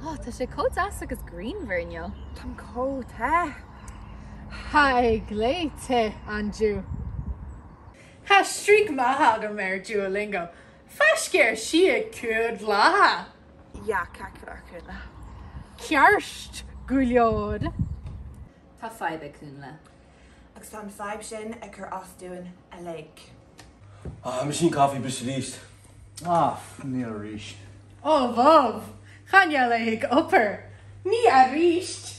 Oh, tá sé chomh deas agus grianmhar inniu. Táim chomh te. Haigh léite, Anju. Tá streak maith agam ar Duolingo. Faiscéir sí cúd látha. Yeah, ceart go leor Cúnla. Ceart go leor. Tá fadhb ag Cúnla. Agus tá an fadhb sin ag cur as dúinn uilig. Ah, machine coffee briste arís. Ah, níl arís. Ó bhob, chan eil é ag obair. Ní aríst.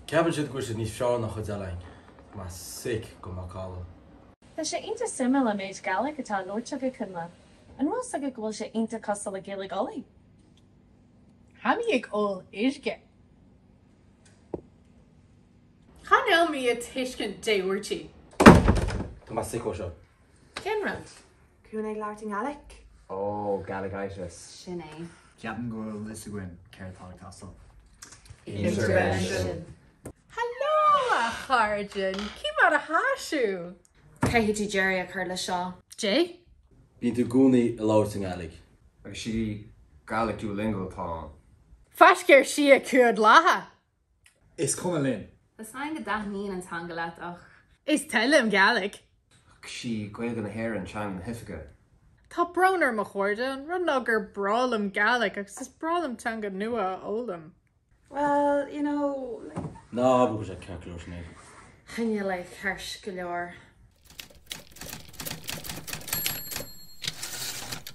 Ceapann siad go bhfuil siad níos fearr ná chuid eile againn. Tá mé sick go macalla. Tá sé iontach suimiúil an méid Gaelic atá á labhairt agat Cúnla. An bhfuil fhios agat go bhfuil sé iontach cosúil le Gaeilge Uladh? Tha mi ag ól uisce. Chan eil mi a' tuisgint dè-fhuairtí. Tá mé sick ó seo. Cén rud? Cúnla ag labhairt i nGaelic. Ó, Gaelicitis. Sin é. Ceapaim go bhfuil fhios againn céard atá ag teastáil. Intervention. Hello a chairde, Cì mar a tha sibh? Caithfidh tú deireadh a chur leis seo. Dè? Bíonn tú i gcónaí ag labhairt i nGaeilge. Agus sí Gaelic Duolingo atá ann. Faiscéir sí a cuad látha. Is cuma linn. Tá 's againn go dtaitníonn an teanga leat ach. Is te liom Gaelic. Sí Gaeilge na hÉireann teanga na hoifige. Tá brón orm a chairde, an rud ná gur breá liom Gaelic agus is breá liom teanga nua a fhoghlaim. Well, you know, like. Ná abair go bhfuil sé ceart go leor Sinéad. Chan eil é ceart go leor.